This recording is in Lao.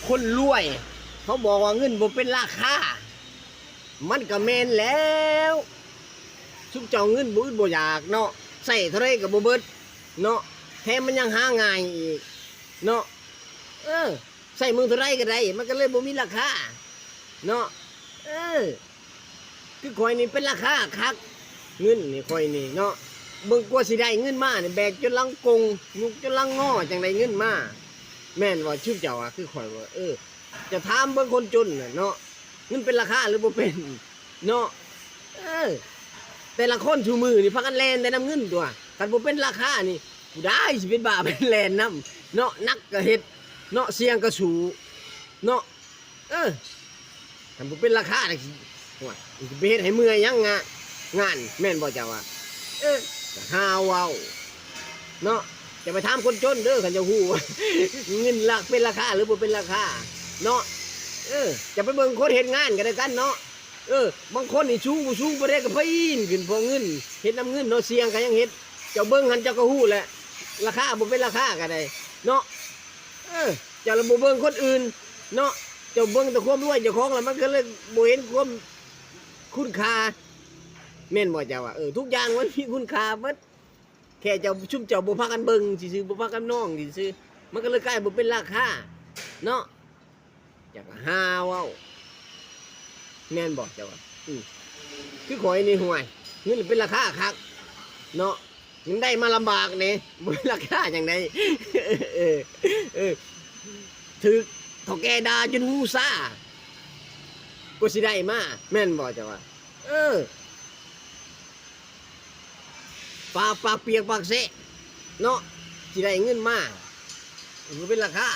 ຄົນລວຍ ເຂົາບອກວ່າເງິນບໍ່ເປັນລາຄາ ມັນກໍແມ່ນແລ້ວ. ຊຸມເຈົ້າເງິນບໍ່ອຶດບໍ່ຢາກເນາະ ໃຊ້ເທົ່າໃດກໍບໍ່ເບິດເນາະ ແຖມມັນຍັງຫາງ່າຍອີກເນາະ. ເອີ ໃຊ້ມື້ເທົ່າໃດກໍໄດ້ ມັນກໍເລີຍບໍ່ມີລາຄາເນາະ. ເອີ ຄືຂ້ອຍນີ້ເປັນລາຄາຄັກ ເງິນນີ້ຂ້ອຍນີ້ເນາະ ເບິ່ງກວ່າຊິໄດ້ເງິນມານີ້ ແບກຈົນຫຼັງກົງ ຍຸກຈົນຫຼັງງໍ ຈັ່ງໄດ້ເງິນມາ ແມ່ນບໍ່ຊຸມເຈົ້າ ອາ ຄືຂ້ອຍບໍ່ ເອີ ຈະຖາມເບິ່ງຄົນຈົນນະເນາະ ເງິນເປັນລາຄາຫຼືບໍ່ເປັນເນາະ. ເອີ ແຕ່ລະຄົນຊຸມື້ນີ້ພາກັນແລ່ນແຕ່ນຳເງິນຕົວະ ຄັນບໍ່ເປັນລາຄານີ້ ຜູ້ໃດຊິເປັນບ້າໄປແລ່ນນຳເນາະ ໜັກກໍເຮັດເນາະ ສ່ຽງກໍສູ້ເນາະ. ເອີ ຄັນບໍ່ເປັນລາຄານະ ໂອ້ຍ ຊິໄປເຮັດໃຫ້ເມື່ອຍຫຍັງງານ ງານ ແມ່ນບໍ່ເຈົ້າວ່າ? ເອີ ກໍຫາເວົ້າເນາະ ຈະໄປຖາມຄົນຈົນເດີ ຄັນເຈົ້າຮູ້ວ່າເງິນລາ ເປັນລາຄາຫຼືບໍ່ເປັນລາຄາເນາະ. ເອີ ຈະໄປເບິ່ງຄົນເຮັດງານກໍແລ້ວກັນເນາະ. ເອີ ບາງຄົນນີ້ສູງບໍ່ສູງປານໃດກໍປີນຂຶ້ນ ເພາະເງິນ ເຮັດນຳເງິນເນາະ ສ່ຽງກໍຍັງເຮັດ. ເຈົ້າເບິ່ງຫັ້ນເຈົ້າກໍຮູ້ແຫຼະ ລາຄາບໍ່ເປັນລາຄາກໍໄດ້ເນາະ. ເອີ ເຈົ້າລະບໍ່ເບິ່ງຄົນອື່ນເນາະ ເຈົ້າເບິ່ງແຕ່ຄວາມລວຍເຈົ້າຂອງລະ ມັນກໍເລີຍບໍ່ເຫັນຄວາມຄຸນຄ່າ ແມ່ນບໍ່ເຈົ້າວ່າ? ເອີ ທຸກຢ່າງມັນມີຄຸນຄ່າເບິດ ແຄ່ເຈົ້າ ຊຸມເຈົ້າບໍ່ພາກັນເບິ່ງຊື່ໆ ບໍ່ພາກັນມອງຊື່ໆ ມັນກໍເລີຍກາຍບໍ່ເປັນລາຄາເນາະ. ຢາກຫາເວົ້າ ແມ່ນບໍ່ເຈົ້າວ່າ? ອື ຄືຂ້ອຍນີ້ ຫ້ວຍ ເງິນເປັນລາຄາຄັກເນາະ ຍັງໄດ້ມາລຳບາກເດ້ ບໍ່ມີລາຄາຫຍັງໃດ. ເອີ ເອີ ຖືກເຖົ້າແກ່ດ່າຈົນຫູຊາ ກວ່າຊິໄດ້ມາ ແມ່ນບໍ່ເຈົ້າວ່າ? ເອີ ປາກ ປາກປຽກປາກແຊະເນາະ ຊິໄດ້ເງິນມາ ມັນບໍ່ເປັນລາຄາ